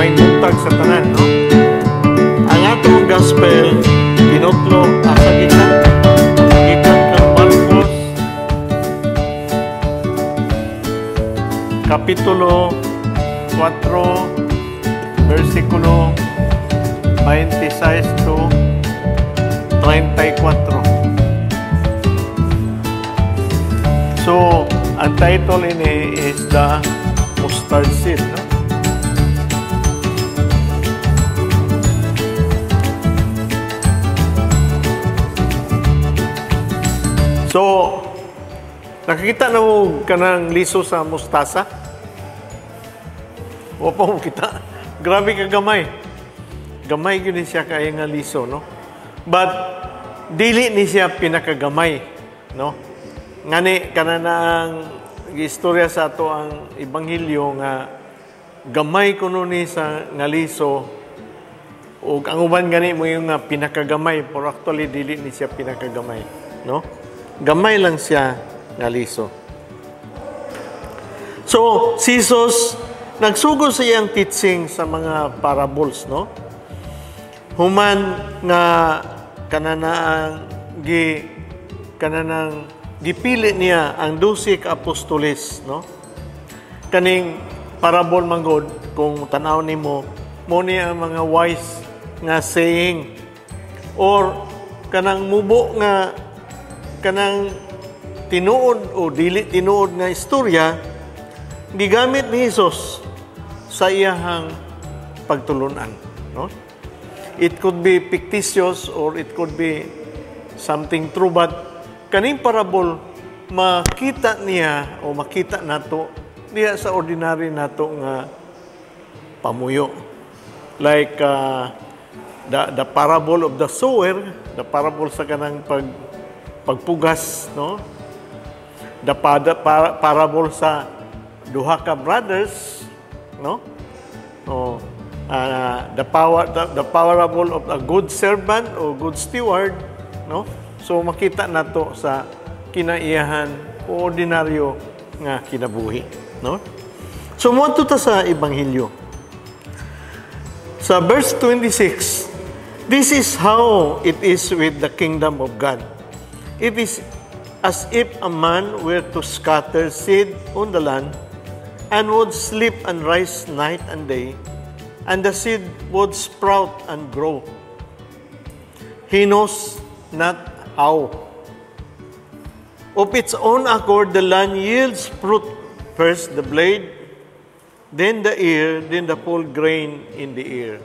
May buntag sa tanan, no? Ang atong gospel tinutlo asa gikan? Gikan kang Marcos Kapitulo 4, versikulo 26 to 34. So, ang title ini is the mustard seed, no? So, nakikita na mo kanang liso sa mustasa? Wa pa mo kita. Grabe ka gamay. Gamay gyud ni siya kay nga liso, no? But dili ni siya pinakagamay, no? Ngani kana na ang istorya sa ato ang ebanghelyo nga gamay kuno ni sa nga liso ug ang uban gani mo yung nga pinakagamay, pero actually dili ni siya pinakagamay, no? Gamay lang siya nga liso. So, si Jesus nagsugod sa iyang teaching sa mga parables, no? Human nga kananaang gi kananang gipili niya ang 12 ka apostoles, no? Kaning parable manggod, kung tan-aw nimo, mo ni ang mga wise nga saying or kanang mubo nga kanang tinuod o dili tinuod nga istorya gigamit ni Jesus sa iyahang pagtulunan, no? It could be fictitious or it could be something true, but kaning parable makita niya o makita nato diha sa ordinary nato nga pamuyo. Like the parable of the sower, the parable sa kanang pagpugas, no? The parable sa duha ka brothers, no? O the parable of a good servant o good steward, no? So makita nato sa kinaiyahan o ordinaryo nga kinabuhi, no? So moadto ta sa ebanghelyo. Sa verse 26, this is how it is with the kingdom of God. It is as if a man were to scatter seed on the land and would sleep and rise night and day, and the seed would sprout and grow. He knows not how. Of its own accord, the land yields fruit, first the blade, then the ear, then the full grain in the ear.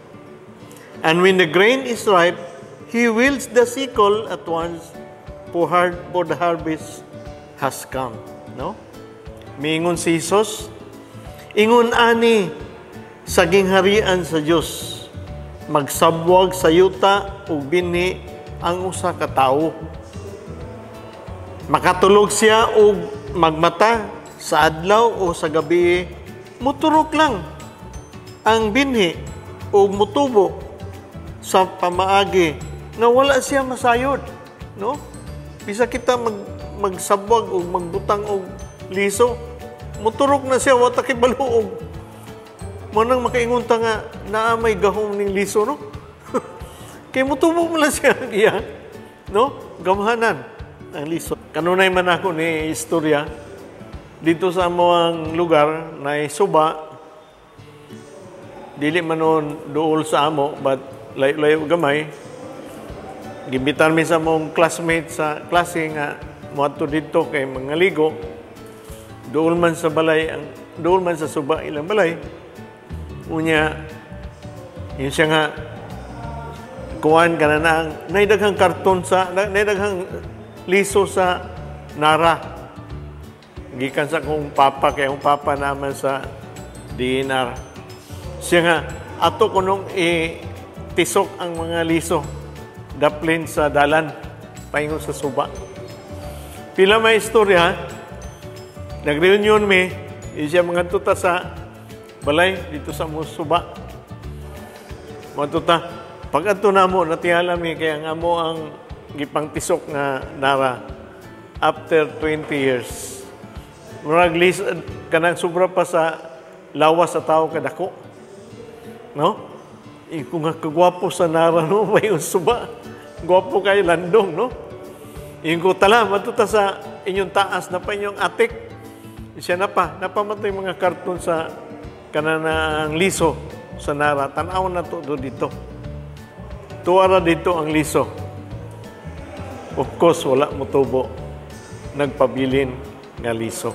And when the grain is ripe, he wields the sickle at once, for the harvest has come. No? Miingon si Jesus, ingon ani sa gingharian sa Dios, magsabwag sa yuta ug binhi ang usa ka tawo. Makatulog siya og magmata sa adlaw o sa gabi, muturok lang ang binhi o mutubo sa pamaagi nga wala siya masayod, no? Bisa kita magsabwag o magbutang og liso, muturok na siya, wa ta kibalo og mo nang makaingon ta nga naa may gahom ning liso, no? Kay mutubo man lang siya ang iya, no? Gamhanan ang liso. Kanunay man ako ni istorya dito sa among lugar na suba, dili man noon duol sa amo, but layo-layo gamay. Gimbitan mi sa among classmate sa klase nga moadto didto kay mangaligo. Duol man sa balay ang duol man sa suba ilang balay. Unya yun siya nga kuan kana na ang nay daghang karton sa nay daghang liso sa nara. Gikan sa akong papa, kay akong papa naman sa DNR. Siya nga ato kunong itisok ang mga liso daplin sa dalan paingon sa suba. Pila may istorya, nag-reunion mi, siya mga tuta sa balay dito sa suba. Mga tuta, pag adto namo natingala mi kay ang amo ang gipangtisok nga nara after 20 years. Murag kanang sobra pa sa lawas sa tao kadako. No? Kung nga kagwapo sa Nara, no, may suba. Gwapo kay landong, no? Ingon ko, "Tala, matuta sa inyong taas na pa inyong attic." Siya na pa, napamatoy mga karton sa kananang liso sa Nara. Tanaw na to do dito. Tuwara dito ang liso. Of course, wala mo tubo. Nagpabilin nga liso.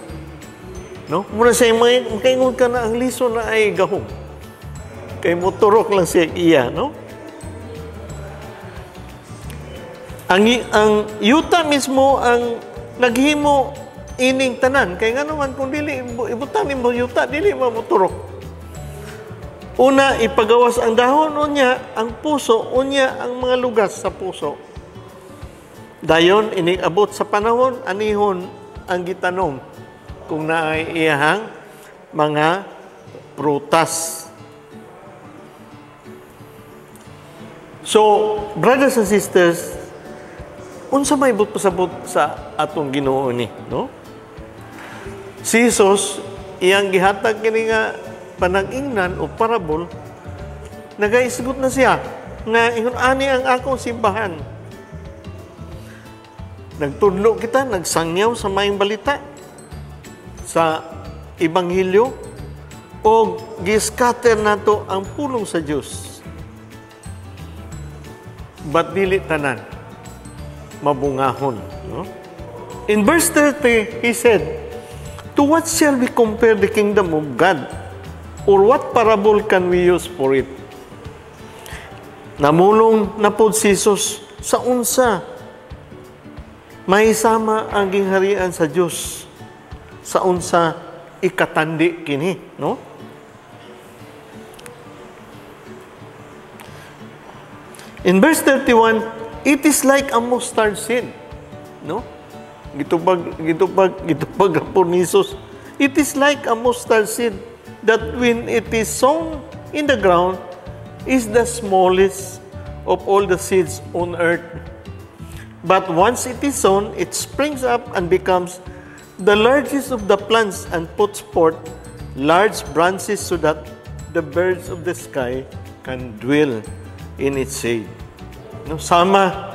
No? Muna siya, may, makaingon ka na ang liso na ay gahom. Kay moturok lang siya iya, no? Ang yuta mismo ang naghimo ining tanan. Kay nga naman, kung dili, ibutan nimo yuta, dili mo moturok. Una, ipagawas ang dahon, unya, ang puso, unya, ang mga lugas sa puso. Dayon, inig-abot sa panahon, anihon ang gitanom kung naay iyahang mga prutas. So, brothers and sisters, unsa may but pasabot sa atong Ginoo ni, no? Si Jesus, iyang gihatag kini nga panag-ingnan o parabol, nagaisgot na siya nga ingon ani ang akong simbahan. Nagtudlo kita, nagsangyaw sa maayong balita sa ebanghelyo o gi-scatter nato ang pulong sa Dios. But dili tanan mabungahon, no? In verse 30, he said, "To what shall we compare the kingdom of God? Or what parable can we use for it?" Namulong na pod si Jesus sa unsa mahisama ang gingharian sa Dios, sa unsa ikatandi kini, no? In verse 31, it is like a mustard seed, no? Gitubag po ni Jesus. It is like a mustard seed that when it is sown in the ground is the smallest of all the seeds on earth. But once it is sown, it springs up and becomes the largest of the plants and puts forth large branches so that the birds of the sky can dwell in its shade. No, sama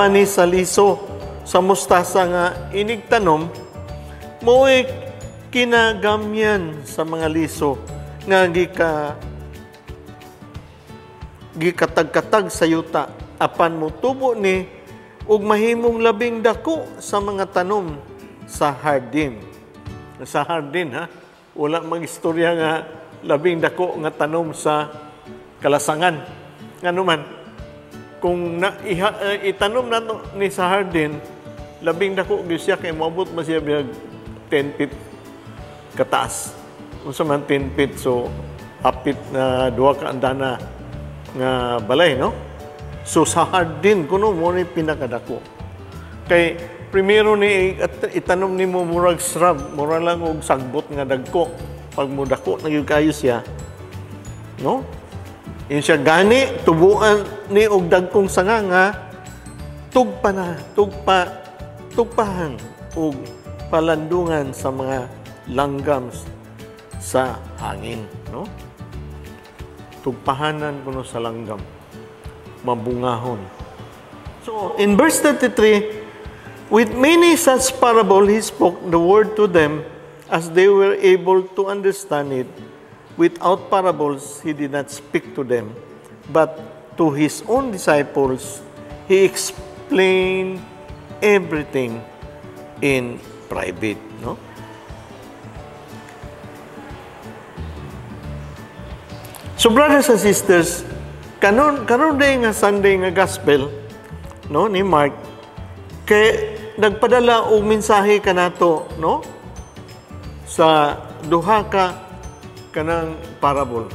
ni sa liso sa mustasa nga inigtanom, mo'y kinagamyan sa mga liso nga gikatag-katag sa yuta, apan motubo ni ug mahimong labing dako sa mga tanom sa hardin. Sa hardin, ha? Wala magistorya nga labing dako nga tanom sa kalasangan. Ngano man, kung itanom nato ni sa hardin, labing dako gyud siya kay moabot man siya biyag 10 feet kataas. Unsa man 10 feet, so hapit na duha ka andana nga balay, no? So sa hardin kuno mo ni pinakadako. Kay primero ni itanom nimo murag shrub, mura lang og sagbot nga dagko. Pag modako na gyud kayo siya, no? Yun siya gani tubuan ni og dagkong sanga nga tugpa na, tugpahan og palandungan sa mga langgam sa hangin, no? Tugpahanan kuno sa langgam, mabungahon. So, in verse 33, with many such parable he spoke the word to them as they were able to understand it. Without parables, he did not speak to them, but to his own disciples, he explained everything in private, no? So, brothers and sisters, karon day nga Sunday nga gospel, no, ni Mark, kay nagpadala og mensahe kanato, no, sa duha ka kanang parable.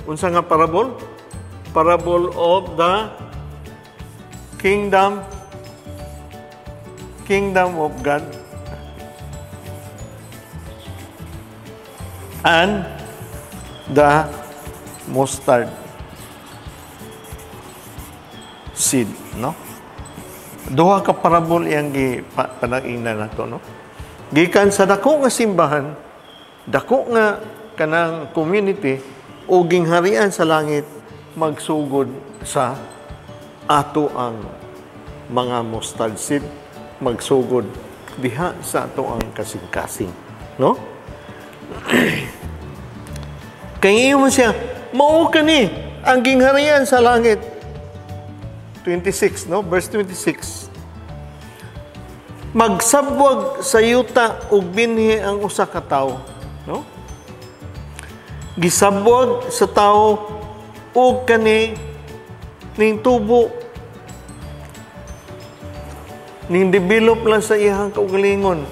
Unsa nga parable? Parable of the kingdom of God and the mustard seed, no? Duha ka parable iyang gipanag-ingnan nato, no? Gikan sa dako nga simbahan, dako nga kanang community, O gingharian sa langit magsugod sa ato ang mga mustard seed, magsugod diha sa ato ang kasing-kasing, no? Kay ingon siya, mao kani ang gingharian sa langit. 26, no? Verse 26. Magsabwag sa yuta og binhi ang usa ka tawo, no? Gisabwag sa tawo og kani ning tubo, ning develop lang sa iyang kaugalingon.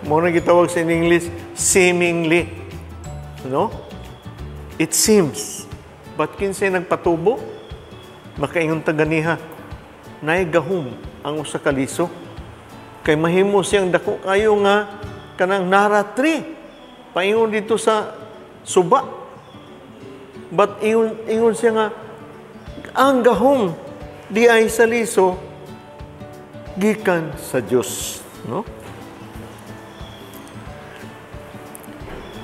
Mao na gitawag sa English, seemingly, no? It seems. But kinsay nagpatubo? Makaingon ta ganiha, naay gahom ang usa ka liso. Kay mahimo siyang dako kayo nga kanang nara tree. Paingon dito sa suba. But ingon siya nga ang gahom di ay sa liso, gikan sa Dios, no?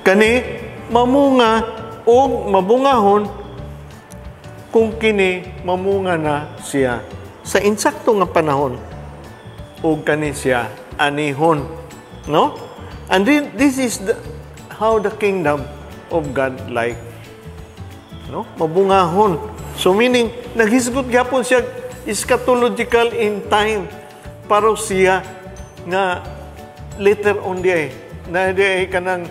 Kani mamunga og mabungahon kung kini mamunga na siya sa insakto nga panahon og kani siya anihon, no? And then, this is how the kingdom of God like, no? Mabungahon. So meaning naghisgot gyapon siya eschatological in time, para siya nga later on di ay na di ay kanang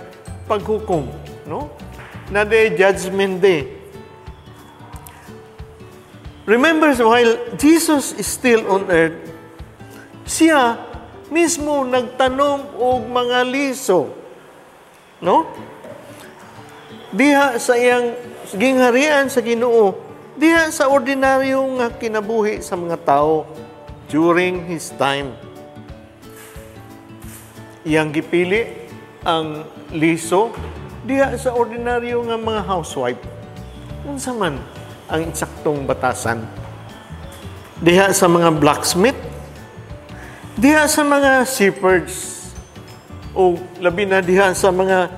paghukom, no? Na di judgment day. Remember, while Jesus is still on earth, siya mismo nagtanom og mga liso, no? Diha sa iyang gingharian sa Ginoo, diha sa ordinaryo nga kinabuhi sa mga tao during his time. Iyang gipili ang liso diha sa ordinaryo nga mga housewife. Unsa man ang insaktong batasan? Diha sa mga blacksmith, diha sa mga shepherds, o labi na diha sa mga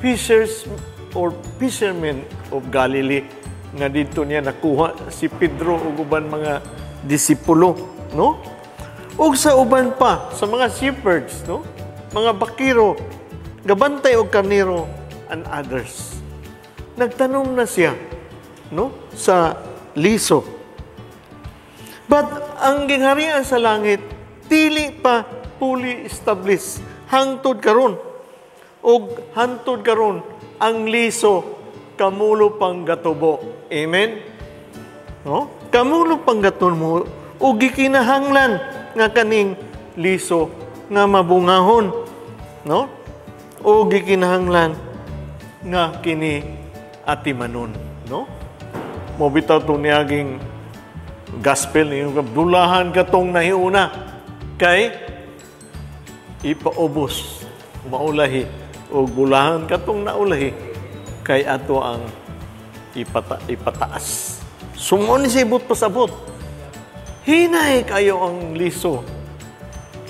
fishers or fishermen of Galilee nga dito niya nakuha si Pedro ug uban mga disipulo, no? Ug sa uban pa sa mga shepherds, no? Mga bakiro, gabantay og karnero and others. Nagtanom na siya, no, sa liso. But ang gingharian sa langit dili pa fully established hangtod karon. Og hangtod karon ang liso kamulo pang gatubo. Amen? No? Kamulo pang gatubo ug gikinahanglan nga kaning liso nga mabungahon, no? O gikinahanglan nga kini atimanon, no? Mo bitaw tong niaging gospel yung dulahan katong nahiuna kay ipaubos maulahi, o bulahan katong naulahi kay ato ang ipataas. Sumon ni siya ibot pasabot. Hinay kayo ang liso.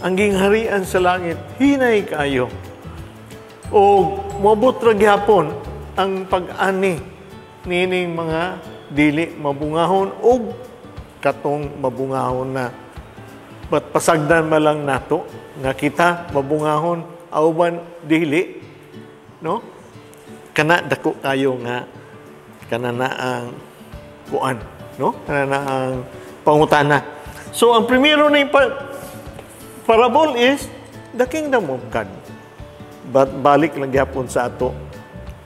Ang gingharian sa langit, hinay kayo. O moabot ra gihapon ang pag-ani nining mga dili mabungahon og katong mabungahon na. But pasagdan man lang nato nga kita mabungahon auban dili, no? Kana dako kayo nga kana na ang kuan, no? Kana na ang pangutana. So ang primero ni parable is the kingdom of God. But balik lang gyapon sa ato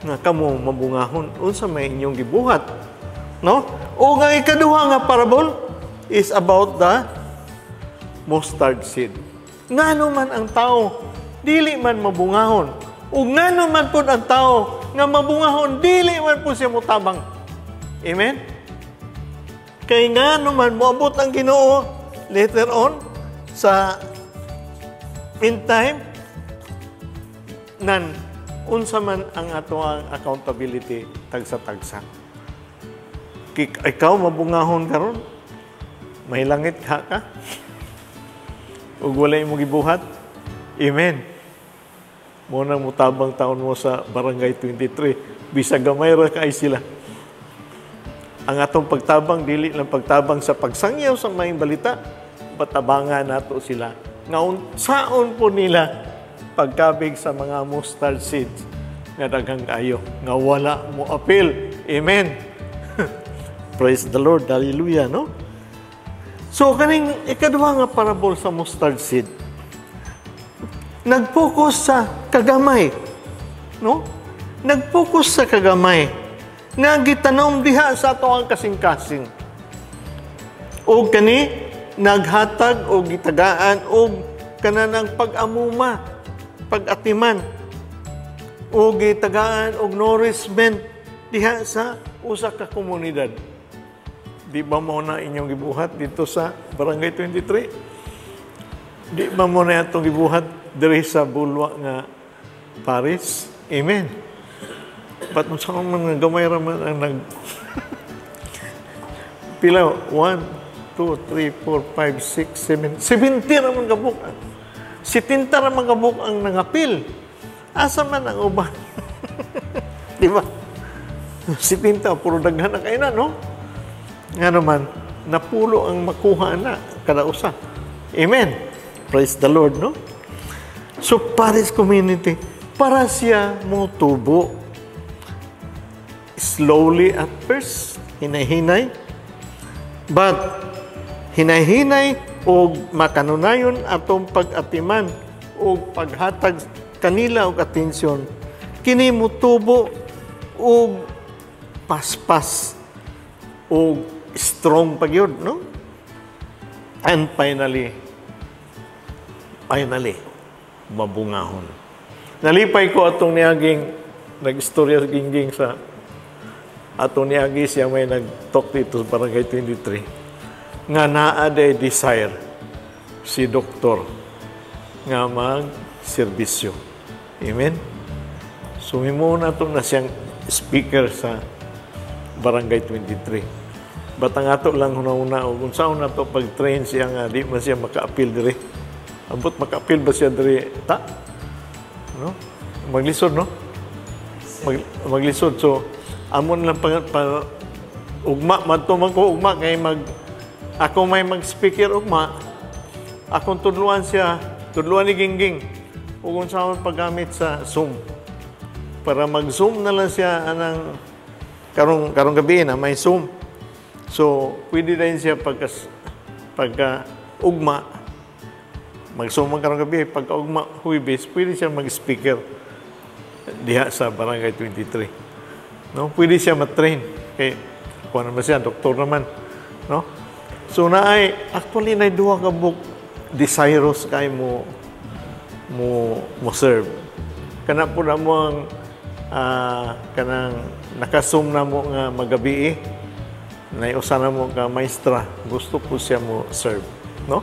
nga kamo mabungahon unsa may inyong gibuhat, no? O ang ikaduha nga parable is about the mustard seed. Ngano man ang tao dili man mabungahon, ug ngano man pud ang tao nga mabungahon dili man pud siya motabang. Amen? Kay ngano man moabot ang Ginoo later on sa in time nan unsa man ang ato ang accountability tagsa-tagsa. Ikaw mabungahon karon, may langit ka ka ug walay mo gibuhat. Amen. Mo nang mutabang taon mo sa Barangay 23, bisag gamay ra kay sila. Ang atong pagtabang, dili lang pagtabang sa pagsangyaw sa maayong balita, patabangan nato sila. Nga unsaon po nila pagkabig sa mga mustard seeds nga daghang kayo, nga wala mo apil. Amen. Praise the Lord. Hallelujah, no? So, kaning ikaduha nga parable sa mustard seed, nag-focus sa kagamay. No? Nag-focus sa kagamay nga gitanom diha sa ato ang kasing-kasing. O kani naghatag o gitagaan og kananang pag-amuma, pag-atiman, o gitagaan og nourishment diha sa usa ka komunidad. Di ba mo na inyong gibuhat dito sa Barangay 23? Di ba mo na itong gibuhat diri sa Bulwa nga Paris? Amen. But unsa man nga gamay ra man ang nag pila? 1, 2, 3, 4, 5, 6, 7, 70 ra man kabuk. 70 ra man kabuk ang nangapil. Asa man ang uban? Di ba? 70, puro daghan na kaayo na, no? Nga naman, napulo ang makuha na kada usa. Amen. Praise the Lord, no? So, parish community, para siya mo tubo. Slowly at first, hinay-hinay. But, hinay-hinay og makanunayon atong pag-atiman o paghatag kanila og atensyon, kini motubo og paspas og strong pa gyud, no? And finally, mabungahon. Nalipay ko atong niaging nag-istorya sa Gingging sa atong niagi, siya may nag-talk dito sa Barangay 23 nga naa day desire si doktor nga mag-serbisyo. Amen? So, na to na siyang speaker sa Barangay 23. But ang ato lang huna-huna, kung saan na to pag-train siya nga di man siya maka-appeal diri. Ambot maka-appeal ba siya diri ta? No? Maglisod, no? Maglisod. So, amon lang pa ugma, madto man ko ugma kay mag ako may mag-speaker ugma. Akong tudluan siya, tudluan ni Gingging ug unsa man paggamit sa Zoom. Para mag-Zoom na lang siya anang karong karong gabi na may Zoom. So, pwede din siya pagka ugma mag-Zoom man karong gabi, pagka ugma Huwebes, pwede siya mag-speaker diha sa Barangay 23. No? Pwede siya ma-train kay kuan naman siya, doktor naman, no? So naay actually nay duha ka buok desirous kay mo mo mo serve. Kana po na mo ang kanang naka-Zoom na mo nga magabi, nay usa na mo ka maestra, gusto po siya mo serve, no?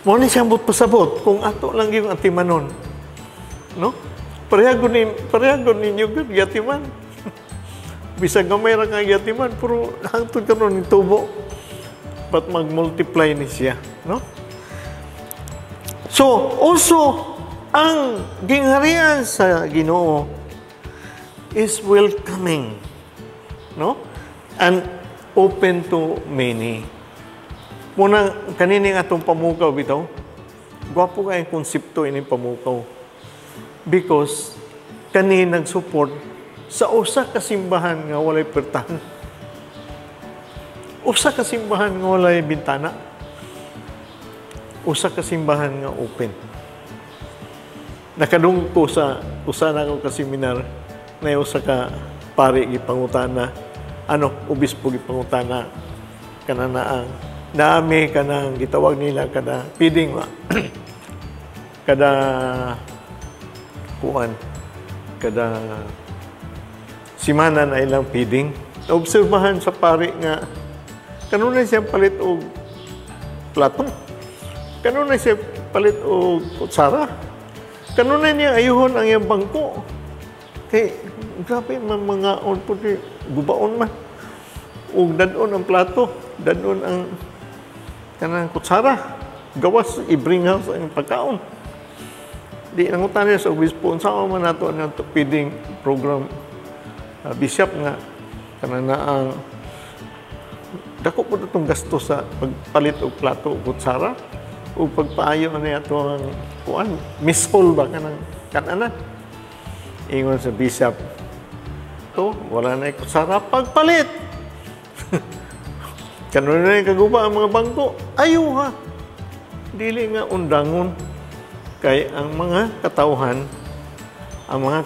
Mo ni siyang but pasabot kung ato lang yung atimanon, no? Pareha gud ninyo gud giatiman. Bisag gamay ra nga giatiman, pero hangtod karon ni tubo. But mag-multiply ni siya, no? So, also, ang gingharian sa Ginoo is welcoming, no? And open to many. Muna, kanini nga atong pamukaw bitaw, gwapo kay konsepto ini pamukaw. Because kani nag-support sa usa ka simbahan nga walay pertahan. Usa ka simbahan nga walay bintana. Usa ka simbahan nga open. Nakadungog ko sa usa na ko ka seminar na usa ka pari gipangutana, ano, obispo gipangutana kanana ang naami kanang gitawag nila kada feeding ba, kada kuan, kada simana na ilang feeding. Obserbahan sa pari nga kanunay siya palit og plato, kanunay siya palit og kutsara, kanunay niya ayuhon ang iyang bangko kay grabe man mga on po di gubaon man ug dadon ang plato, dadon ang kanang kutsara, gawas i-bring house ang pagkaon. Di nangutan niya sa obispo, unsa man nato ang feeding program, bishop, nga kanang ang Dako po itong gasto sa pagpalit og plato o kutsara o pagpaayo na ato ang kuan, mess hall ba kanang kananan. Ingon sa bishop, to wala na kutsara, pagpalit. Kano na yung kaguba ang mga bangko, ayo ha. Dili nga undangon kay ang mga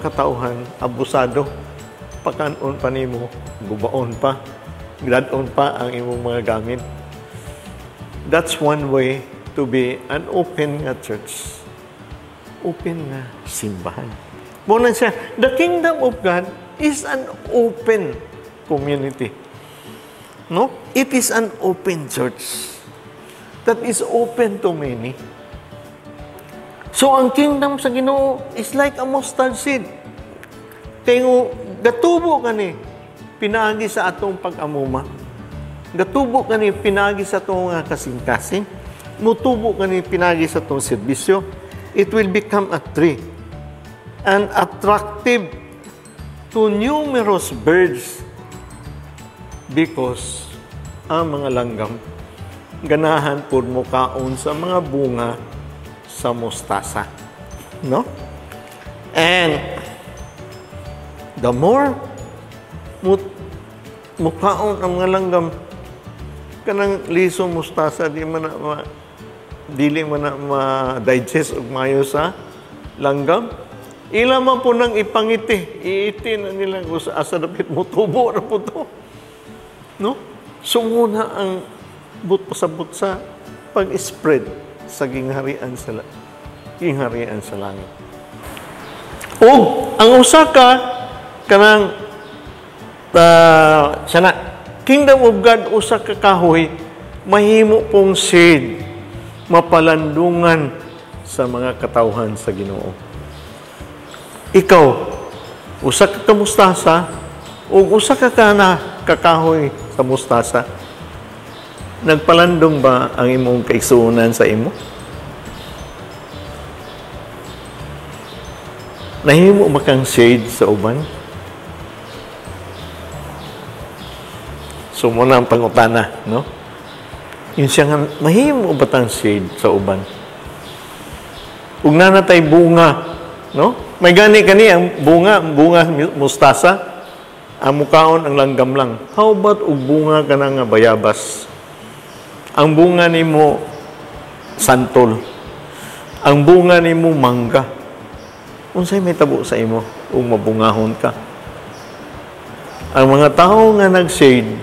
katauhan abusado, pakanon pa nimo, gubaon pa, gradon pa ang imong mga gamit. That's one way to be an open nga church. Open nga simbahan. Muna siya, the kingdom of God is an open community. No? It is an open church that is open to many. So, ang kingdom sa Ginoo is like a mustard seed. Kay gatubo kani pinaagi sa atong pag-amuma. Gatubo kani pinaagi sa atong kasing-kasing. Mutubo kani pinaagi sa atong serbisyo. It will become a tree and attractive to numerous birds because ang mga langgam ganahan pud mo kaon sa mga bunga sa mustasa. No? And the more mukaon ang mga langgam kanang liso mustasa, di man na ma, dili man na ma-digest og maayo sa langgam. Ila man po nang ipangiti, iiti na nila kung sa asa dapit mo tubo na po to. No? So muna ang but pasabot sa pag-spread sa gingharian sa langit. O ang usa ka kanang sana kingdom of God, usa ka kahoy mahimo pong seed, mapalandungan sa mga katawhan sa Ginoo. Ikaw, usa ka mustasa o usa ka kana kakahoy sa mustasa. Nagpalandong ba ang imong kaigsuonan sa imo? Nahimo ba kang shade sa uban? So, muna ang pangutana, no? Yun siya nga, mahimo ba tang shade sa uban? Ug nanatay bunga, no? May gani kani ang bunga mustasa, ang mukaon ang langgam lang. How about og bunga ka na nga bayabas? Ang bunga nimo santol. Ang bunga nimo mangga. Unsay may tabo sa imo ug mabungahon ka? Ang mga tao nga nag-shade,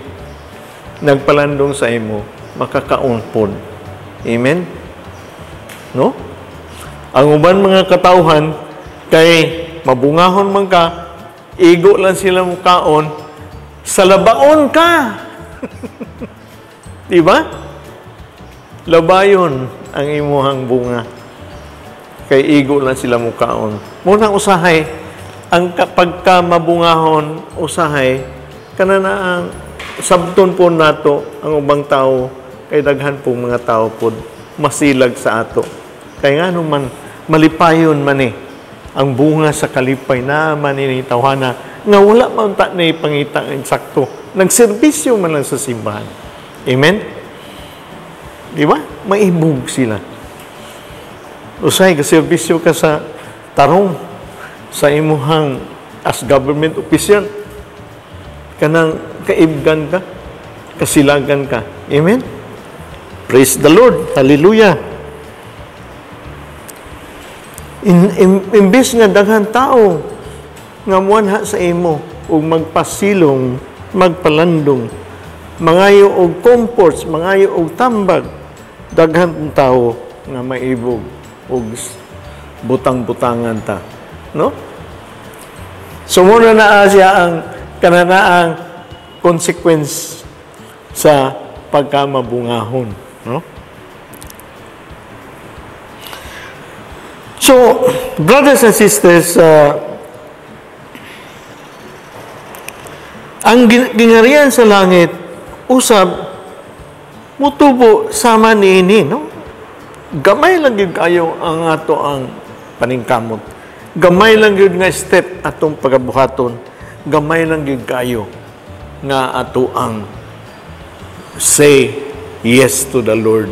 nagpalandong sa imo, makakaon pod. Amen? No? Ang uban mga katauhan kay mabungahon man ka, igo lang sila mukaon, salabaon ka. Diba? Labayon ang imuhang bunga. Kay igo lang sila mukaon. Munang usahay, ang pagka mabungahon, usahay, kana na ang sabton po nato ang ubang tao, kay daghan pong mga tao po masilag sa ato. Kay nga man, malipayon man ang bunga sa kalipay na maninitawhana nga wala man ta na ipangita ang eksakto. Nagserbisyo man lang sa simbahan. Amen? Di ba? Maibog sila. Usay, kaserbisyo ka sa tarong, sa imuhang as government official, kanang kaibgan ka, kasilagan ka. Amen? Praise the Lord. Hallelujah. Imbes nga daghan tao nga muanha sa imo ug magpasilong, magpalandong, mangayo og comforts, mangayo og tambag, daghan tao nga maibog og butang-butangan ta, no? So muna naa siya ang kananaang consequence sa pagkamabungahon, no? So, brothers and sisters, ang gingharian sa langit usab mutubo sama niini, no? Gamay lang gyud kayo ang ato ang paningkamot. Gamay lang gyud nga step atong pagabuhaton. Gamay lang gyud kayo nga ato ang Say yes to the Lord.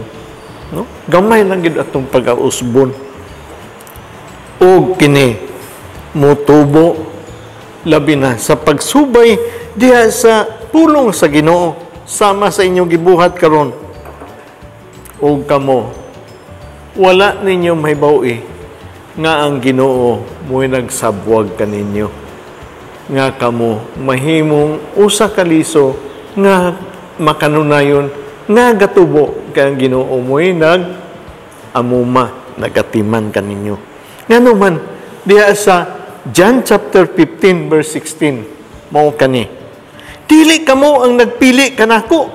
No? Gamay lang gid atong pag-ausbon. Og kini mutubo, labi na sa pagsubay diha sa pulong sa Ginoo sama sa inyong gibuhat karon. Og kamo, wala ninyo mahibaw-i nga ang Ginoo mo'y nagsabwag kaninyo nga kamo mahimong usa ka liso nga makanunayon nga gatubo, kay ang Ginoo mo'y nag amuma, nagatiman kaninyo. Ngano man, diha sa John chapter 15 verse 16, mao kani: "Dili kamo ang nagpili kanako,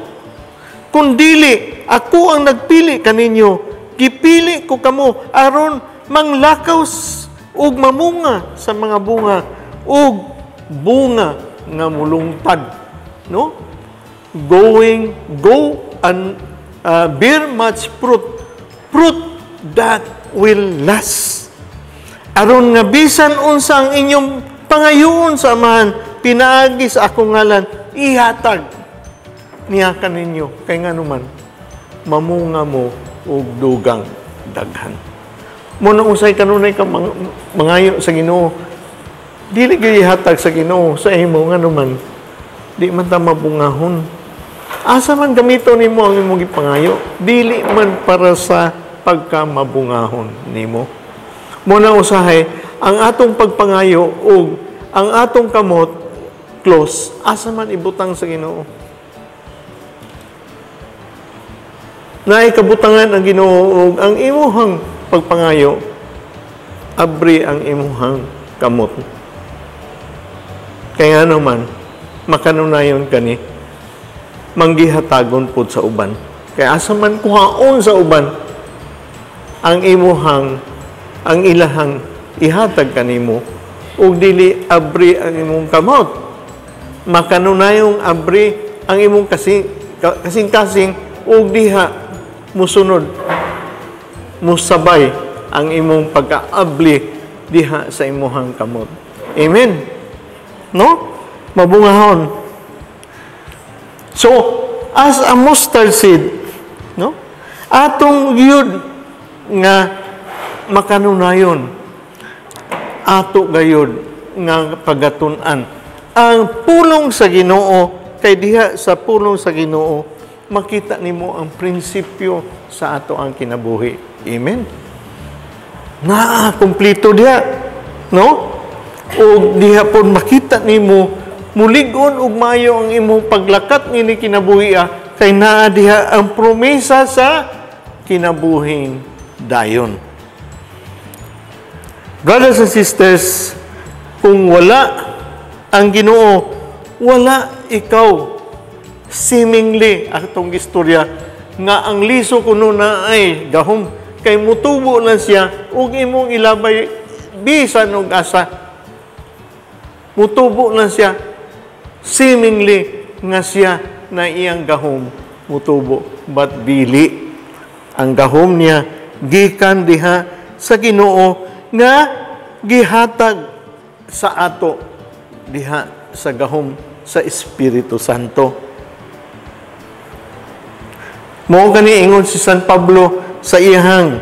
kundili ako ang nagpili kaninyo. Gipili ko kamo aron manglakaw ug mamunga sa mga bunga, ug bunga nga mulungtad," no? Going, go and bear much fruit, fruit that will last, aron nga bisan unsa ang inyong pangayoon sa Amahan pinaagi sa akong ngalan, ihatag niya kaninyo. Kay nganuman, mamunga mo og dugang daghan. Mao na usay kanunay ka mangayo sa Ginoo, dili gyud ihatag sa Ginoo sa imo, nganuman di man ta mabungahon. Asa man gamito nimo ang imong gipangayo? Dili man para sa pagkamabungahon nimo. Mao na usahay ang atong pagpangayo ug ang atong kamot close, asa man ibutang sa Ginoo? Naay kabutangan ang Ginoo ug ang imuhang pagpangayo, abri ang imuhang kamot. Kaya naman, makanunayon kani, manggihatagon pud sa uban. Kaya asa man kuhaon sa uban, ang imuhang, ang ilahang ihatag kanimo, ug dili abri ang imong kamot. Makanunayong abri ang imong kasing-kasing, ug diha musunod, musabay ang imong pagkaabli diha sa imuhang kamot. Amen. No? Mabungahon. So, as a mustard seed, no? Atong yun nga makanunayon, ato gayud nga pagatun-an ang pulong sa Ginoo, kay diha sa pulong sa Ginoo makita nimo ang prinsipyo sa ato ang kinabuhi. Amen. Na kumpleto diha, no? Og diha pud makita nimo mulig-on ug maayo ang imong paglakat ngini kinabuhi, kay naa diha ang promesa sa kinabuhing dayon. Brothers and sisters, kung wala ang Ginoo, wala ikaw. Seemingly, atong istorya, nga ang liso kuno na ay gahom, kay mutubo lang siya, ug imong ilabay, bisan og asa. Mutubo lang siya, seemingly, nga siya na iyang gahom, mutubo, but dili. Ang gahom niya, gikan diha sa Ginoo, nga gihatag sa ato diha sa gahom sa Espiritu Santo. Mao gani ingon si San Pablo sa iyang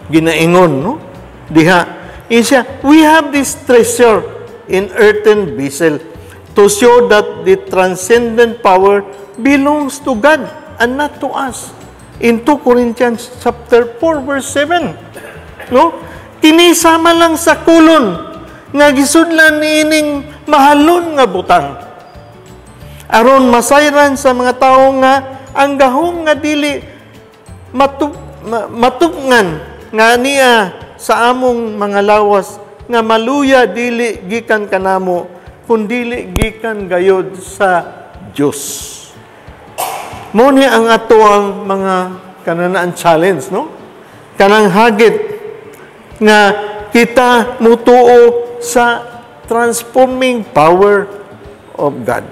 ginaingon, no? Diha siya, "We have this treasure in earthen vessel to show that the transcendent power belongs to God and not to us." In 2 Corinthians chapter 4 verse 7. No? Kini sama lang sa kulon nga gisudlan niining mahalon nga butang, aron masayran sa mga tawo nga ang gahom nga dili matupngan nga niya sa among mga lawas nga maluya dili gikan kanamo, kundili gikan gayod sa Dios. Mao ni ang ato ang mga kananaan challenge, no? Kanang hagit nga kita mutuo sa transforming power of God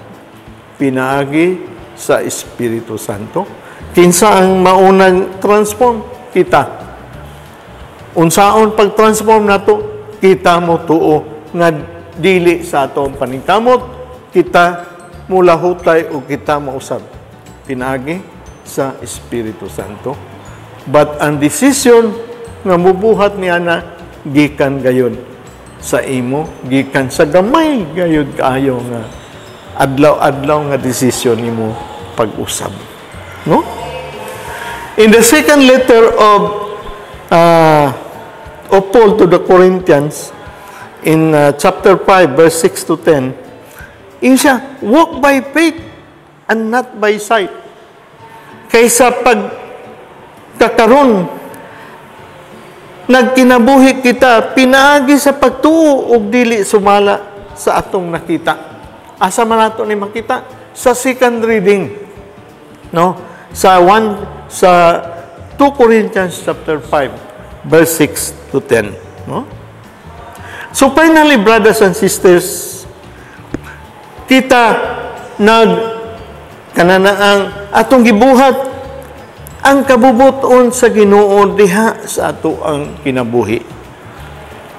pinaagi sa Espiritu Santo. Kinsa ang maunang transform? Kita. Unsaon pag-transform nato? Kita mo tuo nga dili sa atong paningkamot, kita Mulahutay og kita mausab pinaagi sa Espiritu Santo. But ang decision nga mubuhat niya na gikan gayon sa imo, gikan sa gamay gayud kaayo nga adlaw-adlaw nga desisyon nimo pag-usab. No? In the second letter of Paul to the Corinthians, in chapter 5, verse 6 to 10, ingon siya, "Walk by faith and not by sight." Kaysa pag kakaron, nagkinabuhi kita, pinaagi sa pagtuo ug dili sumala sa atong nakita. Asa man nato ni makita? Sa second reading. No? Sa 2 Corinthians chapter 5 verse 6 to 10, no? So finally, brothers and sisters, kita nag kananaang atong gibuhat ang kabubuton sa Ginoo diha sa ato ang kinabuhi.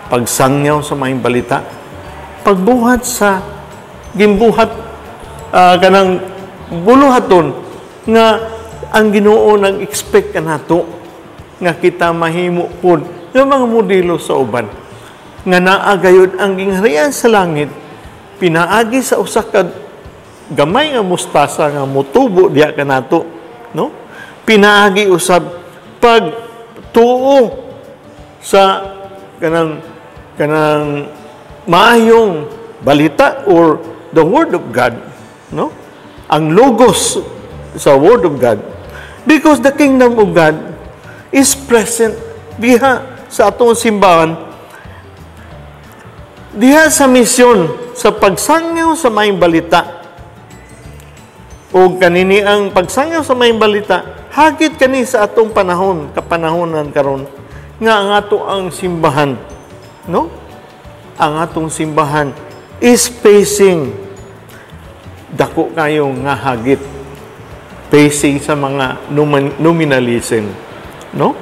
Pagsangyaw sa maayong balita, pagbuhat sa gimbuhat kanang buluhaton nga ang Ginoo nag-expect kanato nga kita mahimo pod nga mga modelo sa uban nga naa gayud ang gingharian sa langit pinaagi sa usa ka gamay nga mustasa nga motubo diha kanato, no? Pinaagi usab pag tuo sa kanang maayong balita or the word of God, no? Ang logos sa word of God, because the kingdom of God is present diha sa atong simbahan, diha sa misyon sa pagsangyaw sa maayong balita. O kanini ang pagsangyaw sa maayong balita, hagit kani sa atong panahon, kapanahonan karon nga ang ato ang simbahan, no? Ang atong simbahan is facing dako kayo nga hagit, facing sa mga nominalism, no?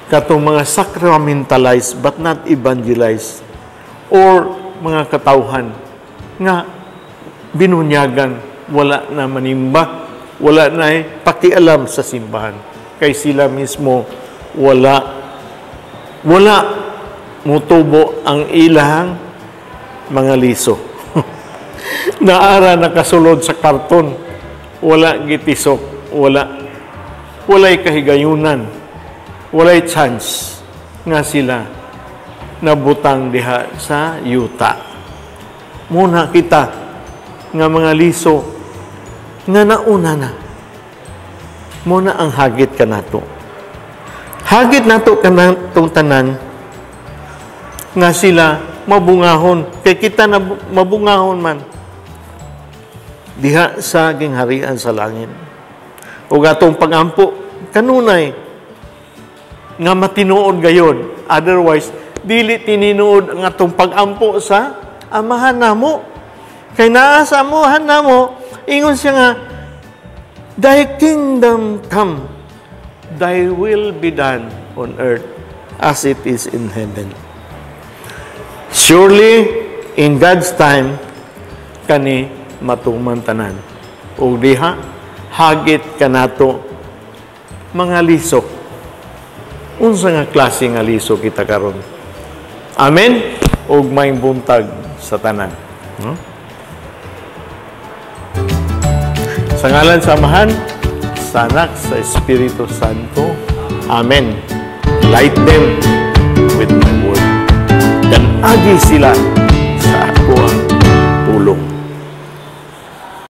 Katong mga sacramentalized but not evangelized or mga katawhan nga binunyagan, wala na manimba, wala na pakialam sa simbahan kay sila mismo wala mutubo ang ilang mga liso. Naara nakasulod sa karton, wala gitisok, walay kahigayunan, walay chance nga sila nabutang diha sa yuta. Muna kita nga mga liso nga nauna na. Muna ang hagit kanato. Hagit nato kanatong tanan nga sila mabungahon kay kita na mabungahon man diha sa gingharian sa langit. Ug atong pagampo kanunay nga matinuod gayon. Otherwise, dili tininuod ang atong pagampo sa Amahan namo. Kay naa sa Amahan namo, ingon siya nga, "Thy kingdom come, thy will be done on earth as it is in heaven." Surely, in God's time, kani matuman tanan. Ug diha, hagit kanato mga liso. Unsa nga klase nga liso kita karon? Amen. Ug maayong buntag sa tanan. No? Sa ngalan sa Amahan, sa Anak, sa Espiritu Santo. Amen. Light them with my word. Dan agi sila.